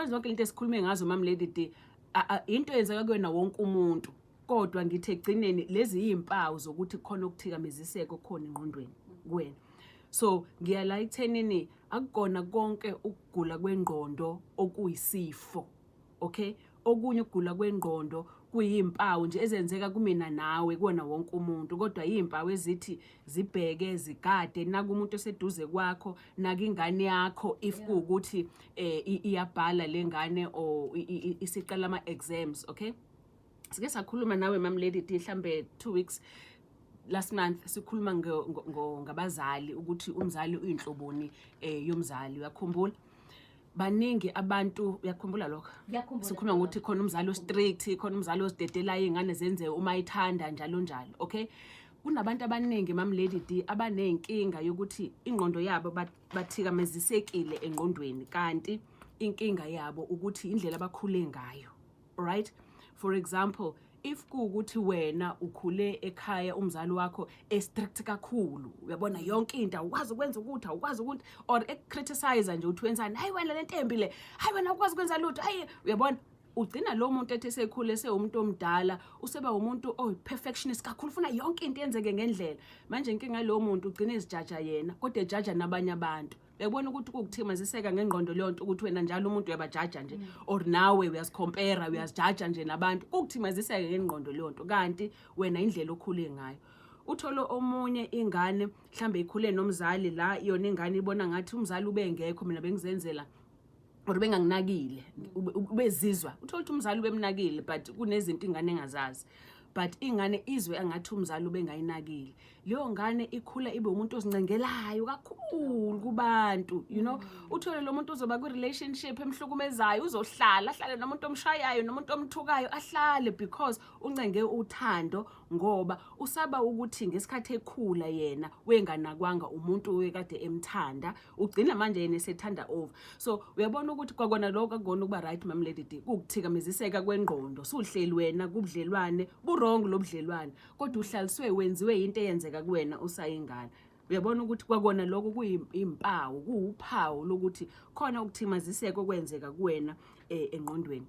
Uyabona zonke into esikhulume ngazo, Mam Lady D, into eyenzeka kuyona wonke umuntu, kodwa ngithi ekugcineni lezi yimpawu zokuthi khona ukuthikameziseka okukhona engqondweni kuwena. So ngiyala ekuthenini akukona konke ukugula kwengqondo okuyisifo, okay? Okunye ukugula kwengqondo kuyimpawu nje ezenzeka kumina nawe, kuwona wonke umuntu, kodwa yimpawu ezithi zibheke, zigade, naka umuntu oseduze kwakho, naka ingane yakho if kuwukuthi iyabhala lengane or isiqala ama exams, okay? Sike sakhuluma nawe, Mam Lady D, mhlambe 2 weeks last month, sikhuluma ngabazali, ukuthi umzali uyinhloboni yomzali. Uyakhumbula? Baningi abantu, uyakhumbula lokho? Ngiyakhumbula. Sikhuluma ngokuthi khona umzali o-strict, khona umzali ozidedelayo iy'ngane zenze uma ithanda, njalo njalo, okay? Kunabantu abaningi, Mam Lady D, abaney'nkinga yokuthi ingqondo yabo bathikamezisekile engqondweni, kanti inkinga yabo ukuthi indlela abakhule ngayo, alright? For example, if kuwukuthi wena ukhule ekhaya umzali wakho e-strict kakhulu, uyabona, yonke into awukwazi ukwenza ukuthi, awukwazi ukuthi, or eku-criticize nje uthi wenzani, hayi wena lento embi le, hayi wena awukwazi ukwenza lutho, hayi, uyabona, ugcina lo muntu ethi esekhule esewumuntu omdala useba umuntu oyi-perfectionist kakhulu, ufuna yonke into yenzeke ngendlela. Manje inkinga yalowo muntu ugcina ezijaja yena, kodwa ejaja nabanye abantu. Uyabona ukuthi kuwukuthimaziseka ngengqondo leyo nto, ukuthi wena njalo umuntu uyabajaja nje, or nawe uyazikhompera, uyazijaja nje nabantu. Kuwukuthimaziseka ngengqondo leyo nto, kanti wena indlela okhule ngayo. Uthole omunye ingane mhlambe ikhule nomzali la yona ingane ibona ngathi umzali ubengekho, mina bengizenzela, or benganginakile, ubezizwa. Uthola ukuthi umzali ubemnakile, but kunezinto ingane engazazi, but ingane izwe angathi umzali ubengayinakile. Leyo ngane ikhula ibe umuntu ozincengelayo kakhulu kubantu. Uthole lo muntu uzoba kwi-relationship emhlukumezayo, uzohlala ahlale nomuntu omshayayo, nomuntu omthukayo, ahlale because uncenge uthando, ngoba usaba ukuthi ngesikhathi ekhula yena wenganakwanga umuntu wekade emthanda, ugcina manje yena esethanda over. So uyabona ukuthi kwakona lokho akukona ukuba right, Mam Lady D, kuwukuthikameziseka kwengqondo. Suhleli wena kubudlelwane bu-wrong lo budlelwane, kodwa uhlaliswe wenziwe into eyenzeka kuwena usayingane. Uyabona ukuthi kwakona lokho kuyimpawu, kuwuphawu lokuthi khona ukuthimaziseka okwenzeka kuwena engqondweni.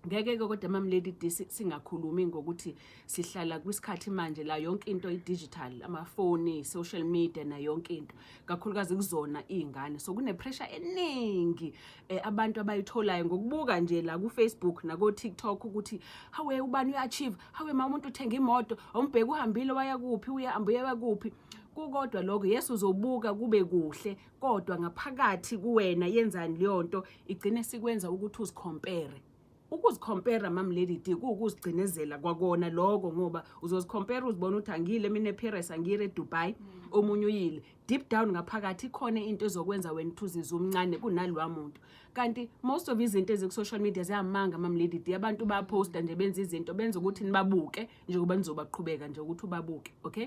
Ngeke-ke kodwa, Mam Lady D, singakhulumi ngokuthi sihlala kwisikhathi manje la yonke into i-digital, amafoni, social media nayo yonke into, kakhulukazi kuzona iy'ngane. So kune-pressure eningi abantu abayitholayo ngokubuka nje la ku-Facebook nako-TikTok ukuthi hawe, ubani uya-achieve, hawe ma, umuntu uthenga imoto, awumbheke uhambile waya kuphi, uyahambe uya kuphi. Kukodwa lokho, yes, uzobuka kube kuhle, kodwa ngaphakathi kuwena yenzani leyo nto? Igcine sikwenza ukuthi uzikhompere. Ukuzikhompera, Mam Lady D, kuwukuzigcinezela kwakona lokho, ngoba uzozikhompera uzibona ukuthi angiyile mina eParis, angiyile eDubai, omunye uyile. Deep down ngaphakathi ikhona into ezokwenza wena ukuthi uzizwe umncane kunalowa muntu, kanti most of izinto eziku-social media ziyamanga, Mam Lady D. Abantu baposta nje, benza izinto, benza ukuthi nibabuke njengoba nizobaqhubeka nje ukuthi ubabuke, okay?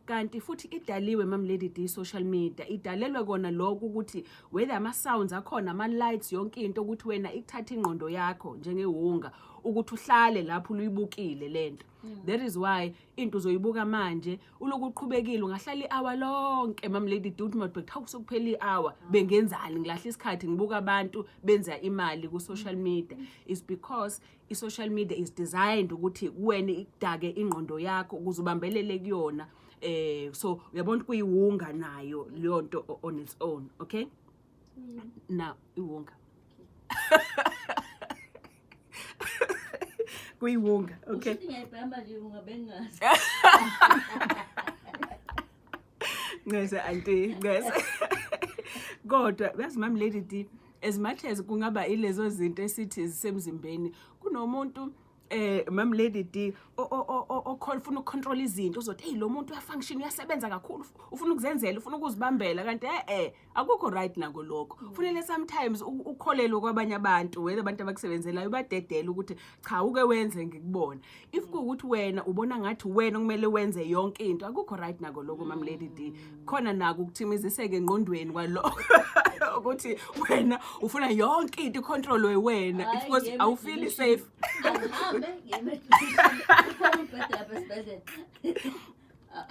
Kanti futhi idaliwe, Mam Lady D, social media idalelwe kona lokho, ukuthi whether ama-sounds akhona, ama-lights, yonke into, ukuthi wena ikuthatha ingqondo yakho njengewunga, ukuthi uhlale lapho uluyibukile lento. That is why into uzoyibuka manje uloku uqhubekile, ungahlala i-hour lonke, Mam Lady D, uthi mabhek, hawu, sekuphela i-hour, bengenzani, ngilahla isikhathi ngibuka abantu benza imali ku-social media. Is because i-social media is designed ukuthi kuwena ikudake ingqondo yakho ukuze ubambelele kuyona. So uyabona kuyiwunga nayo leyo nto on its own, okay? Na iwunga kuyiwunga, okay? Ushuthi ngiyayibhema nje, ungabe ngingazi. Ncese anti, ncese. Kodwa uyazi, Mam Lady D, as much as kungaba ilezo zinto esithi zisemzimbeni, kunomuntu Mam Lady D okhona ufuna ukucontrol izinto, uzothi, "Hey, lo muntu uyafunction, uyasebenza kakhulu, ufuna ukuzenzela, ufuna ukuzibambela," kanti akukho right nako lokho. Kufanele sometimes ukholelwe kwabanye abantu, wena abantu abakusebenzelayo badedele ukuthi cha, uke wenze ngikubona. If kuwukuthi wena ubona ngathi wena kumele wenze yonke into, akukho right nako lokho, Mam Lady D. Khona nako ukuthimiziseka engqondweni kwalokho, ukuthi wena ufuna yonke into icontrolwe wena. Hhayi, Because ngiye awufeel emedication. safe. Angihambe ngiye emedication. Ukhona umbhede lapha esibhedlela.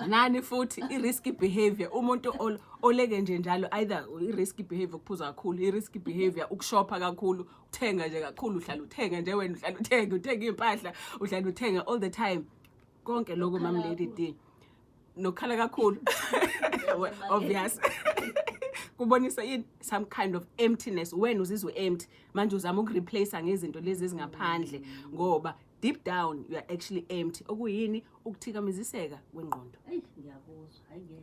Nani futhi i-risky behavior, umuntu oleke nje njalo, either i-risky behavior ukuphuza kakhulu, i-risky behavior ukushopha kakhulu, ukuthenga nje kakhulu, uhlala uthenga nje wena, uhlala uthenga, uthenga iy'mpahla, uhlala uthenga all the time. Konke lokho, Mam Lady D, nokukhala kakhulu, obvious, kubonisa yini? Some kind of emptiness. Wena uzizwe empty, manje uzama ukureplace ngezinto lezi ezingaphandle, ngoba deep down you are actually empty, okuyini? Ukuthikamiziseka kwengqondo. Eyi, ngiyakuzwa, hayi ngeke.